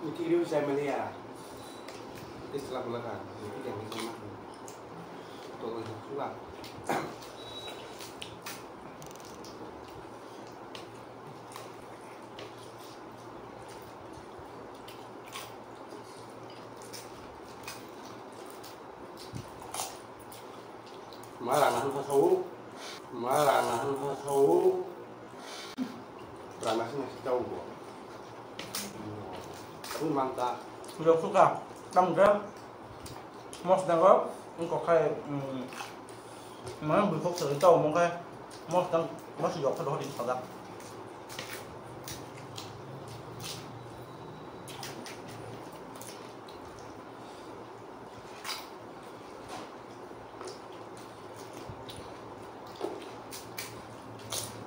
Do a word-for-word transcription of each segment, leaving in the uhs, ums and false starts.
Niki riu sai mani ya. Isla pula ka. Niki yang isla mani. Tolong sula. Ma rana han kha sao. Ma rana han kha sao. Rana sini si tau bo. Aku manta. Sudah suka. Tang dah. Mos dango. Engkau kai. Mana bui kok sering tau mungkai. Mos dang. Mos yok pada hari pada.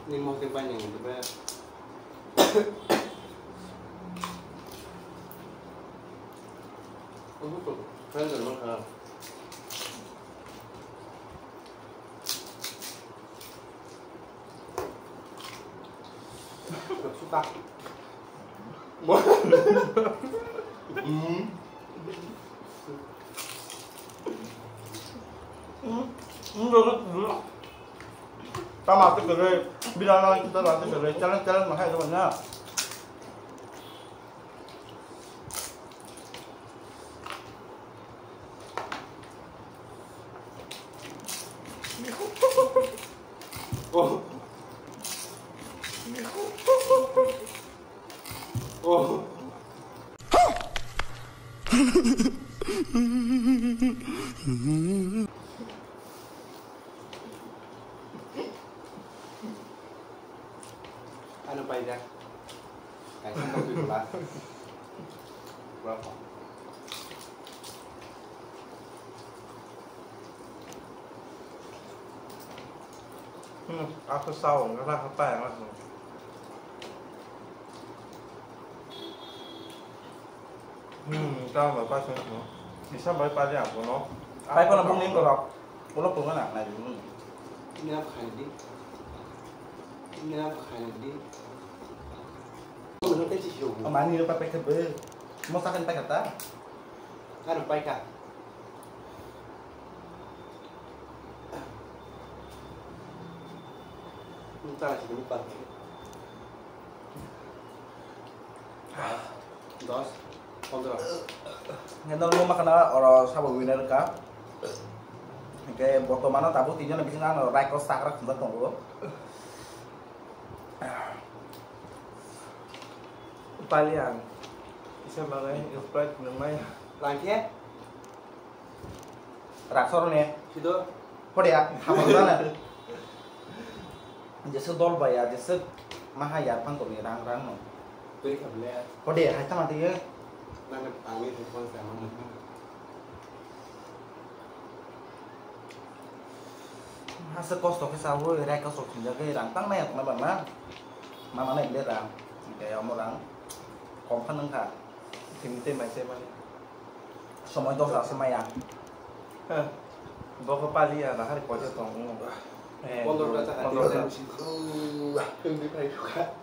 Ni mos de banyak gitu be. Uhuh, kalian jangan makan. Suka. Hmm. Hmm. Hmm, dulu, dulu. Tama tu kere, bila lagi kita lagi kere, challenge, challenge mahal tu mana? Oh. Oh. Ano paijak. Kaisa tongtwi bwla. Bwla kok. Hmm, aku sawo, ngara hapai ang langsung. Hmm, tao ba pa sung no. Bisa bai pa dia ko no. Pai ko na bung ning ko rok. Ulo pungan ang nai dulu. Ini apa kali di? Ini apa kali di? Mani lo pakai ke be. Mau sakan pakai ta? Kan pakai. Entah sih lupa. Dos, pondro. Ngendor mo makana oro sabo winner ka. Hingke bortomano tabuk tinjona bisingo ano Raikos sakra khumjak tongo. Palian. Isa mangai Sprite nangmai. Langke? Raksor ne. Sido. Hode ya, hamar dana. Jese dol baya, jese maha ya pang kami rang rang no. Tui kable. Hode, hai tama tiye. Nana pangi tu pon sama mama. Hasa kosto ke sawo, rai kosto khunja ke rang tang nai atna bana. Mama nai bile rang. Kayak omo rang. Kom khan nang kha. Timi te mai se mani. Somoi dos ase maya. Heh. Boko pali ya, na hari poisa tong. Eh, pondro ta cha pondro ta. Tengdi pai kha.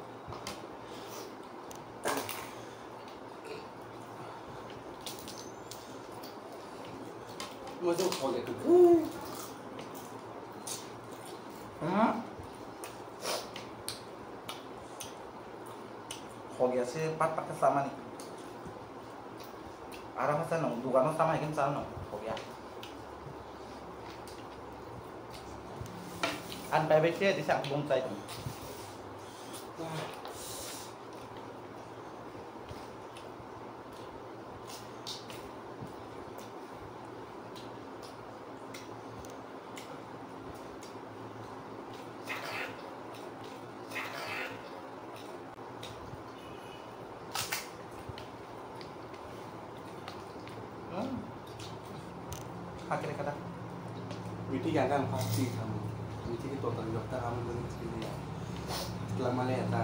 Mo jong khole kha. Hmm. Khogya se pat pat khe chamani. Arang sa nang dugano chamai khe chano khogya. An pai bai khe disa bung chai tong. Hmm. Hakre kada. Miti ganda ang pasti kamu. Miti ki total yok ta kamu dong sini ya. Setelah mana ya ta.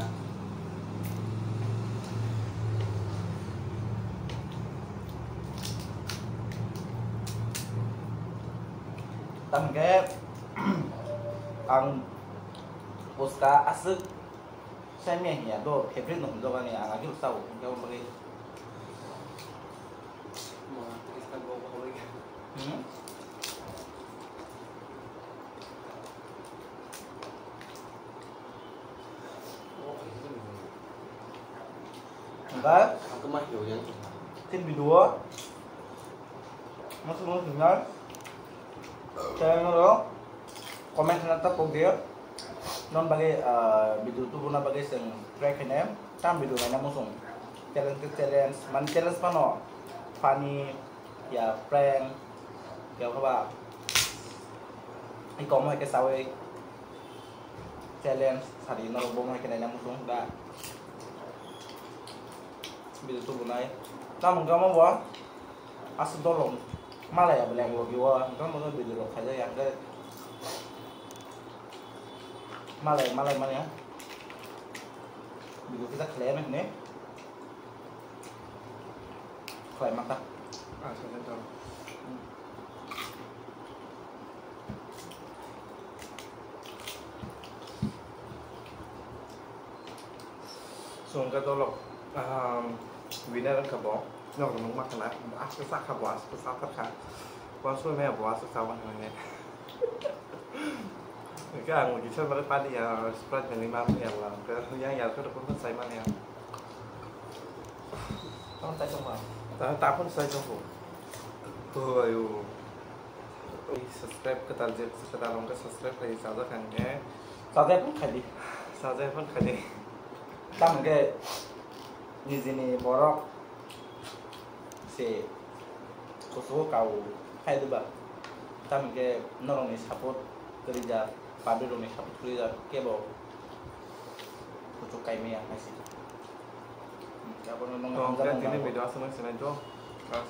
Tamke ang puska asuk Semi ya do favorite no joga ni ang agi sao hingke bagwi. Hmm? Hingke tin video. Masuk masuk tinggal. Channel lo comment khna ta pok dia. Non bagi, ah, video tu buna bagi seng try khne tam video naina musung. Challenge ke challenge, man challenge pano. Funny, ya prank, ya apa. Ikom hai ke sawi challenge sari no bo hai ke naina musung da. Video tu bunai. Tam gamo bo. Aswk dolong malaya belai ang logi o, hwnkhe mano video rok khaijak ya, hwnkhe malai, malai manya video kisa khlai mani hwnwi khlai maka. Chwng khe dolok, ah, winner wngkha bo. Nok rwnok ma khna, aswk sakha bo, aswk saphar kha. Uansukmaya bo aswk chaui hinwi. Hwnkhe ang kisa bare padi ya, Sprite nini ma phiyala, hwnkhe yang ya khe rokon sai mani ya. Tamo chai tongma. Ta, ta phone sai tongbo. Hoi o. Subscribe kwtal je, kwtal wngkha subscribe khai chajak ang khe. Subscribe khai di. Subscribe khai di. Tamo khe nijini borok Se kusugo kau hai diba? Tamo khe norokni support kwrwi jak, public rokni support kwrwi jak, kebo kuchuk kaimaya hai se. Hmm, abono nokno hamjakmung tini bai. Video aswk nang sinai do. Bas.